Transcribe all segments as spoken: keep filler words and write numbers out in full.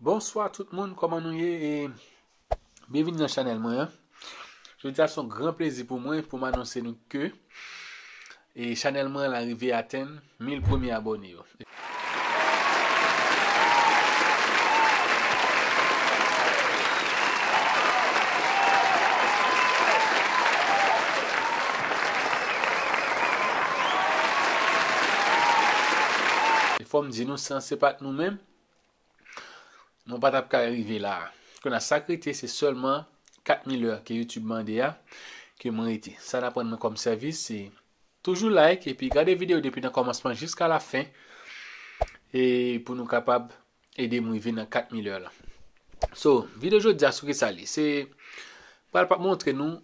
Bonswa tout moun, kòman nou ye? E byenvini nan chanèl mwen an. Jodi a se yon gran plezi pou mwen pou m anonse nou ke e chanèl mwen la rive atenn mil premye abòne yo. E fò m di nou, san se pa t nou menm, mwen pa t ap ka rive la a. Kounye a, sa k rete, se sèlman kat mil è ke YouTube mande a, ke mwen rete. Sa n aprann mwen kòm sèvis, se toujou like epi gade videyo depi nan kòmansman jiska lafen, e pou nou kapab ede m rive nan kat mil è la. So, videyo jodi a sou ki sa li? Se pral pa montre nou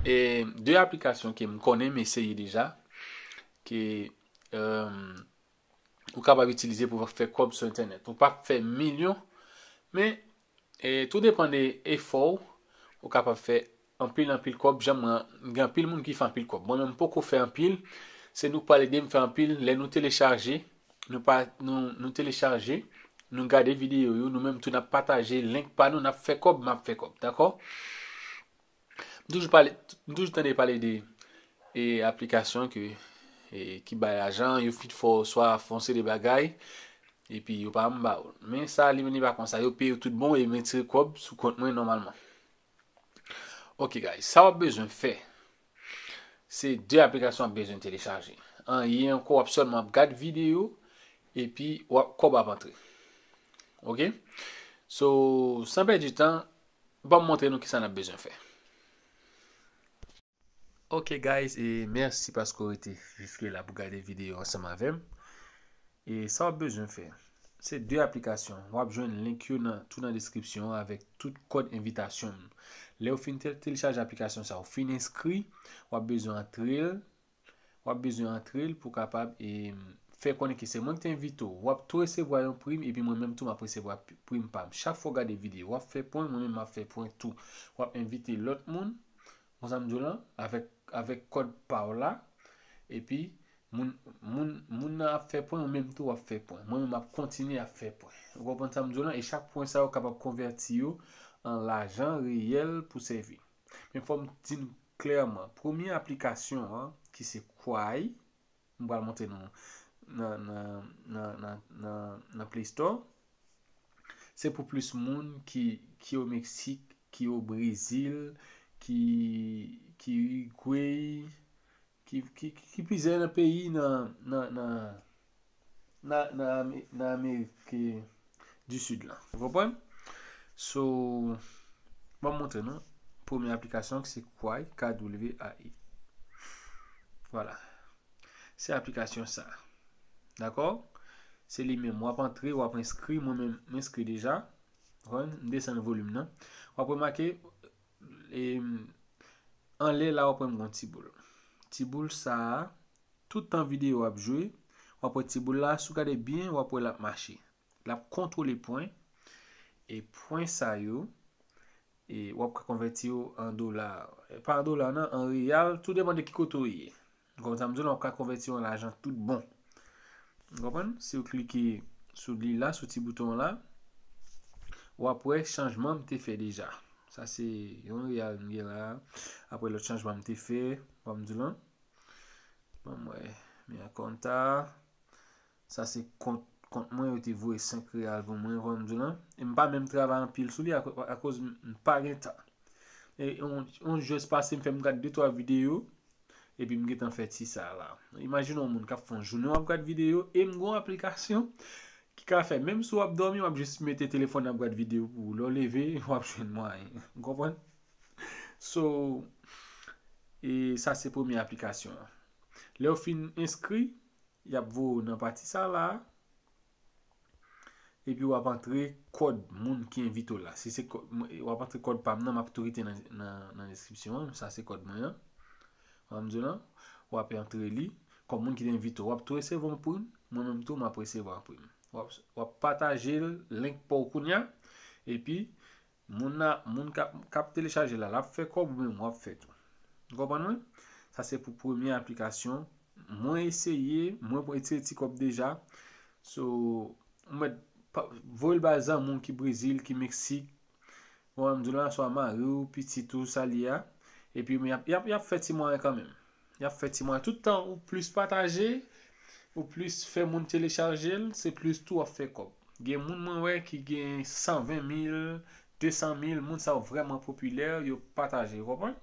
e de aplikasyon ke m konnen m eseye deja, ke, um, ou kapab itilize pou fè kòb sou entènèt. Ou p ap fè milyon, men e tou depann de efò w, ou kapab fè anpil, anpil kòb. Jan mwen, gen anpil moun ki fè anpil kòb. Mwen menm, m poko fè anpil. Se nou k pral ede m fè anpil. Lè nou telechaje, nou pa, nou, nou telechaje, nou gade videyo yo, nou menm tou n ap pataje link pa nou, n ap fè kòb, m ap fè kòb. Dakò? M toujou pale, m toujou tande pale de e aplikasyon ke e ki bay lajan, yo fit fè w swa fè yon seri de bagay, epi yo pa anba w. Men sa, li menm, li pa konsa. Yo peye w tout bon e m retire kòb sou kont mwen nòmalman. Ok, guys, sa w ap bezwen fè, se de aplikasyon w ap bezwen telechaje. Anyen ankò, w ap sèlman ap gad videyo, epi w ap, kòb ap antre. Ok? So, san pèdi tan, ban m montre nou kisa n ap bezwen fè. Ok, guys, e mèsi paske w rete jiske la pou gade videyo ansanm avè m. E sa w ap bezwen fè, se de aplikasyon. W ap jwenn link yo nan, tou nan deskripsyon an avèk tout kòd envitasyon m. Lè w fin te-, telechaje aplikasyon sa, w fin enskri, w ap bezwen antre l, w ap bezwen antre l pou kapab e fè konnen ke se mwen ki te envite w. W ap tou resevwa yon prim, epi mwen menm tou m ap resevwa pi-, prim pa m. Chak fwa w gade videyo, w ap fè pwen, mwen menm m ap fè pwen tou. W ap envite lòt moun, konn sa m di w lan, avèk, avèk kòd pa w la, epi moun, moun, moun nan ap fè pwen, ou menm tou w ap fè pwen. Mwen menm m ap kontinye ap fè pwen. Ou konprann sa m di w lan? E chak pwen sa yo kapab konvèti yo an lajan reyèl pou sèvi. Men fò m di n klèman, premye aplikasyon an, ki se Kwai, m pral montre nou nan, nan, nan, nan, nan, nan Play Store. Se pou plis moun ki, ki o Meksik, ki o Brezil, ki, ki Uruguay, ki, ki, ki, ki plizyè nan peyi nan, nan, nan, nan, nan Ame-, nan Amerik, eh, di Sid lan. Ou konprann? So, ban m montre nou premye aplikasyon ki se Kwai, K W A I. Vwala. Se aplikasyon sa. Dakò? Se li menm. W ap antre, w ap enskri. Mwen menm, m enskri deja. Ou konprann? M desann volim nan. W ap remake, e, anlè la, w ap wè m gen yon ti boul. Ti boul sa a, tout tan videyo ap jwe, w ap wè ti boul la, si w gade byen, w ap wè l ap mache. L ap kontwole pwen, e pwen sa yo, e w ap ka konvèti yo an dola. E pa an dola, non, an reyal, tou depann de ki kote w ye. Konn sa m di w lan, w ap ka konvèti yo an lajan tout bon. Ou konprann? Si w klike sou li la, sou ti bouton la, w ap wè chanjman m te fè deja. Sa se yon reyal m gen la. Apre lòt chanjman m te fè, w ap di lan. Ban m wè, mi a konta. Sa se kont, kont mwen, yo te voye senk reyal pou mwen, w ap di lan. E m pa menm travay anpil sou li akoz, akoz m, m pa gen tan. E yon, yon jès pase, m fè m gad de twa videyo. Epi m gentan fè ti sa la. Imajine yon moun k ap fè yon jounen w ap gad videyo e m gen yon aplikasyon ki ka fè, menm si w ap dòmi, w ap jis mete telefòn nan ap gad videyo pou ou. Lè w leve, w ap jwenn mwayen. Ou konprann? So, e sa se premye aplikasyon an. Lè w fin enskri, y ap voye w nan pati sa la. Epi w ap antre kòd moun ki envite w la. Si se kò-, w ap antre kòd pa m nan, m ap tou kite nan, nan, nan deskripsyon an. Sa se kòd mwen an. W ap di w lan, w ap antre li. Kòm moun ki te envite w, w ap tou resevwa yon prim. Mwen menm tou, m ap resevwa yon prim. W ap, w ap pataje l, link pa w kounye a. Epi, moun la, moun k ap, k ap telechaje la, l ap fè kòb, ou menm w ap fè tou. Ou konprann mwen? Sa se pou premye aplikasyon. Mwen eseye, mwen pran retire ti kòb deja. So, ou mèt voye l bay zanmi w ki Brezil, ki Meksik. Bon, m di w la, swa mari w, pitit ou, sa l ye a. Epi, men y ap, y ap, y ap fè ti mwayen kanmenm. Y ap fè ti mwayen. Tout tan ou plis pataje, ou plis fè moun telechaje l, se plis tou w ap fè kòb. Gen moun mwen wè ki gen san ven mil, de san mil, moun sa yo vrèman popilè, yo pataje, ou konprann?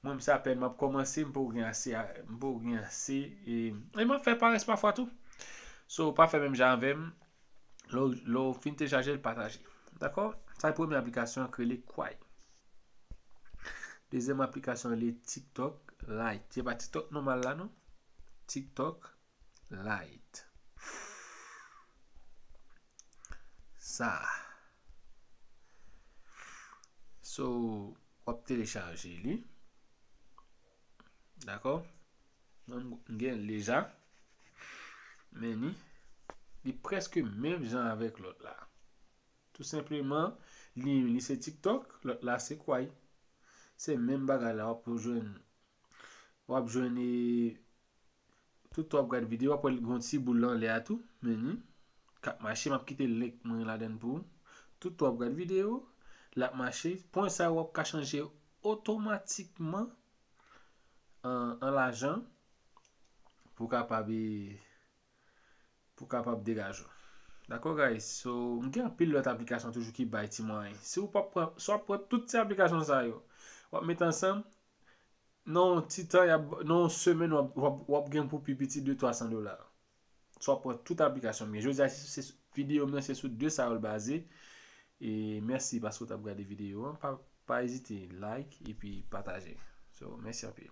Mwen, m se apèn m ap kòmanse, m poko gen ase, m poko gen ase, e, e m ap fè parès pafwa tou. So, pa fè menm jan avè m, lè w, lè w fin telechaje l, pataje. Dakò? Sa se premye aplikasyon an ki rele Kwai. Dezyèm aplikasyon an rele TikTok Lite. Se pa TikTok nòmal la, non. TikTok Lite. Sa. So, w ap telechaje li. Dakò? Mwen, m gen l deja. Men ni, li prèske menm jan avèk lòt la. Tou senpleman, li, li se TikTok, lòt la se Kwai. Se menm bagay la, w ap jwenn, w ap jwenn, e, tout w ap gad videyo, w ap wè l gen yon ti boul anlè a tou, men ni, k ap mache, m ap kite link mwen ladann pou ou. Tout w ap gad videyo, l ap mache. Pwen sa w ap ka chanje otomatikman an, an lajan pou w kapab, e, pou w kapab degaje w. Dakò, guys? So, m gen anpil lòt aplikasyon toujou ki bay ti mwayen. Si w p ap pran, si w ap pran tout ti aplikasyon sa yo, w ap met ansanm, nan yon ti tan, y ap, nan yon semèn, w ap, w ap, w ap gen pou pi piti de twa san dola. Si w ap pran tout aplikasyon m gen. Jodi a, se, se, videyo m nan, se sou de sa yo l baze. E mèsi paske w t ap gade videyo an. Pa, pa ezite like epi pataje. So, mèsi anpil.